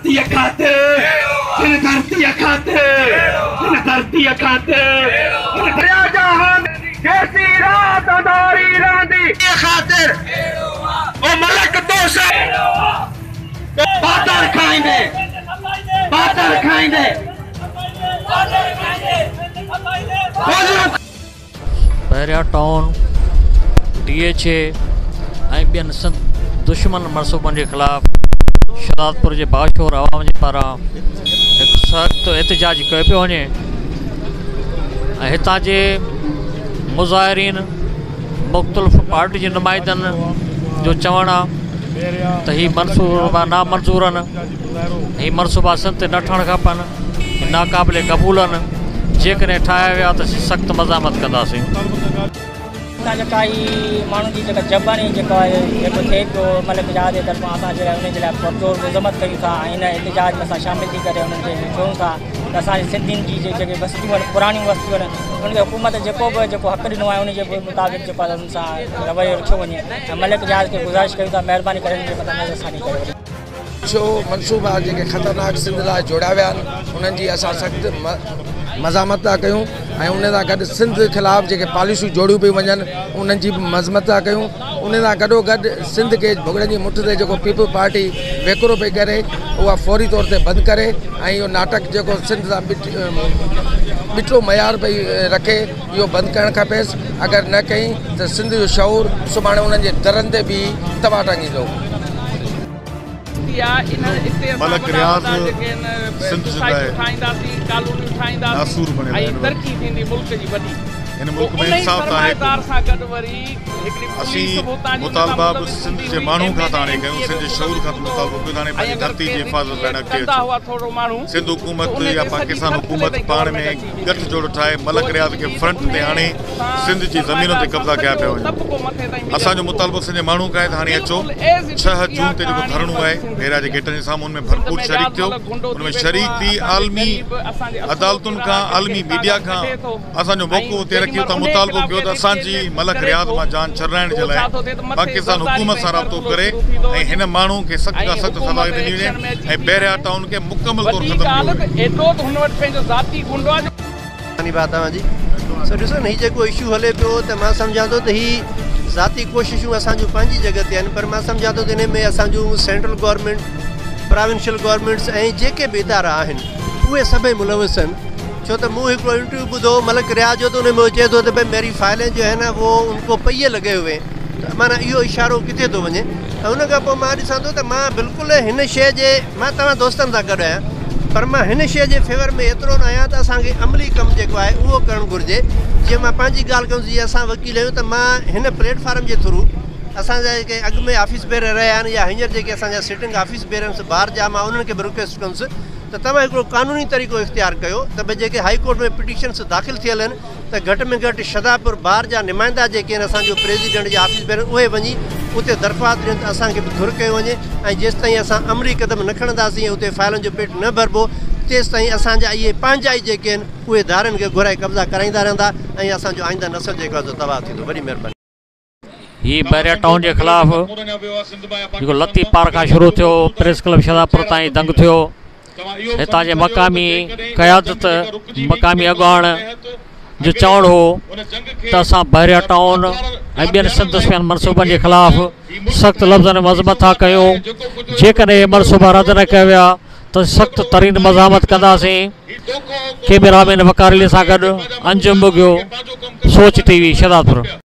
ڌرتيء خاطر، هن ڌرتيء خاطر، هن ڌرتيء خاطر، هن دريا جهان جيسين رات انڌاري رهندي. خاطر او ملڪ توسان پاتر کائيندي، پاتر کائيندي. Bahria town, D H A ۽ ٻين سنڌ دشمن منصوبن جي خلاف شهدادپور جي باشعور عوام جي پاران هڪ سخت احتجاج ڪيو پيو وڃي ۽ هتان جي مظاهرين مختلف پارٽي جي نمائندن جو چوڻ آهي ته هي منصوبا نامنظور آهن هي منصوبا سنڌ تي نه ٺهڻ کپن ناقابل قبول آهن، جيڪڏهن ٺاهيا ويا ته اسين سخت مزاحمت ڪنداسين. اسان جيڪا هي ماڻهن جي جيڪا جبر ۽ جيڪا جيڪو ٿئي پيو ملڪ رياض جي طرفان اسان جي لاء ان جي لاء پرزور مذمت ڪيون ٿا ۽ ان احتجاج ۾ اسان شامل ٿي ڪري انهن کي چئون ٿا ته اسان جي سنڌين جي جيڪي وستيون آهن پراڻيون وستيون آهن انهن کي حڪومت جيڪو به جيڪو حق ڏنو آهي ان جي مطابق جيڪو آهي انهن سان رويو رکيو وڃي ۽ ملڪ رياض کي گذارش ڪيون ٿا مهرباني ڪري ان جي مٿان نظر ثاني ڪيو وڃي. ڇو منصوبا جيڪي خطرناڪ سنڌ لاء جوڙيا ويا آهن انهن جي اسان سخت مزاحمت ٿا ڪيون ۽ ان سان گڏ سنڌ خلاف جيڪي پاليسيون جوڙيون پيون وڃن انهن جي به مذمت ٿا ڪيون ان سان گڏو گڏ سنڌ کي ڀڳڙن جي مٺ تي جيڪو پيپلز پارٽي ويڪرو پئي ڪري اها فوري طور تي بند ڪري ۽ اهو ناٽڪ جيڪو سنڌ سان ٻٽو معيار پئي رکي اهو بند ڪرڻ کپيس اگر نه ڪئي ته سنڌ جو شعور سڀاڻي انهن جي درن تي بيهي توا ٽنگيندو. ملڪ رياض سنڌ جي لاء ناسور بڻيل آهن. هن ملڪ ۾ انصاف ته آهي ڪونه. اسين مطالبا به سنڌ جي ماڻهو کان ٿا هاڻي ڪيون، سنڌ جي شعور کان ٿا مطالبو ڪيون ته هاڻي پنهنجي ڌرتي جي حفاظت لاء اڳتي اچو. سنڌ حڪومت يا پاڪستان حڪومت پاڻ ۾ ڳٺ جوڙ ٺاهي ملڪ رياض کي فرنٽ تي آڻي سنڌ جي زمينن تي قبضا ڪيا پيا وڃن. اسان جو مطالبو سنڌ جي ماڻهن کان آهي ته هاڻي اچو 6 جون تي جيڪو ڌرڻو آهي بحريا جي گيٽن جي سامهون ان ۾ ڀرپور شريڪ ٿيو ان ۾ شريڪ ٿي عالمي عدالتن کان عالمي ميڊيا کان اسان جو موقف اتي رکي اتان مطالبو ڪيو ته اسان جي ملڪ رياض مان جان ڇڏرائڻ جي لاء پاڪستان حڪومت سان رابطو ڪري ۽ هن ماڻهو کي سخت کان سخت سزا ڏني وڃي ۽ بحريا ٽائون کي مڪمل طور ختم ڪيو وڃي. مهرباني ڀاء توهان جي. سو ڏسو نه هي جيڪو اشو هلي پيو ته مان سمجهان ٿو ته هي ذاتي ڪوششون اسان جون پنهنجي جڳهه تي آهن پر مان سمجهان ٿو ته انهي ۾ اسان جون سينٽرل گورنمينٽ، پراونشل گورنمينٽس ۽ جيڪي به ادارا آهن اهي سڀئي ملوث آهن ڇو ته مون هڪڙو انٽرويو ٻڌو ملڪ رياض جو ته انهي ۾ هو چئي ٿو ته ڀئي ميري فائلين جو هي نه وو ان ڪو پهيي لڳي هوئي هين ته معنيٰ اهو اشارو ڪٿي ٿو وڃي ۽ ان کان پوء مان ڏسان ٿو ته مان بلڪل هن شيء جي مان توهان دوستن سان گڏ آهيان پر مان هن شيء جي فيور ۾ ايترو نه آهيان ته اسان کي عملي ڪم جيڪو آهي اهو ڪرڻ گهرجي جيئن مان پنهنجي ڳالهه ڪندس جيئن اسان وڪيل آهيون ته مان هن پليٽ فارم جي ٿرو اسان جا جيڪي اڳ ۾ آفيس بيرر رهيا آهن يا هينئر جيڪي اسان جا سٽنگ آفيس بيررس بار جا مان انهن کي به رڪويسٽ ڪندس ته توهان هڪڙو قانوني طريقو اختيار ڪيو ته ڀئي جيڪي هائي ڪورٽ ۾ پٽيشنس داخل ٿيل آهن ته گهٽ ۾ گهٽ شھدادپور بار جا نمائندا جيڪي آهن اسان جو پريزيڊنٽ يا آفيس بيرر اهي وڃي اتي درخواست ڏين ته اسان کي به ڌر ڪيو وڃي ۽ جيستائين اسان عملي قدم نه کڻنداسين ۽ اتي فائلن جو پيٽ نه ڀربو تيستائين اسان جا اهي پنهنجا ئي جيڪي آهن اهي ڌارين کي گهرائي قبضا ڪرائيندا رهندا ۽ اسان جو آئنده نسل جيڪو آهي سو تباهه ٿيندو وڏي مهرباني. هي بحريا ٽائون جي خلاف جيڪو لطيف پارڪ کان شروع ٿيو پريس ڪلب شهدادپور تائين دنگ ٿيو هتان جي مقامي قيادت مقامي اڳواڻ جو چوڻ هو ته اسان بحريا ٽائون ۽ ٻين سنڌ دشمن منصوبن جي خلاف سخت لفظن ۾ مذمت ٿا ڪيون جيڪڏهن اهي منصوبا رد نه ڪيا ويا ته سخت ترين مزاحمت ڪنداسين ڪيميرا مين وقار علي سان گڏ انجم ٻگهيو سوچ ٽي وي شهدادپور.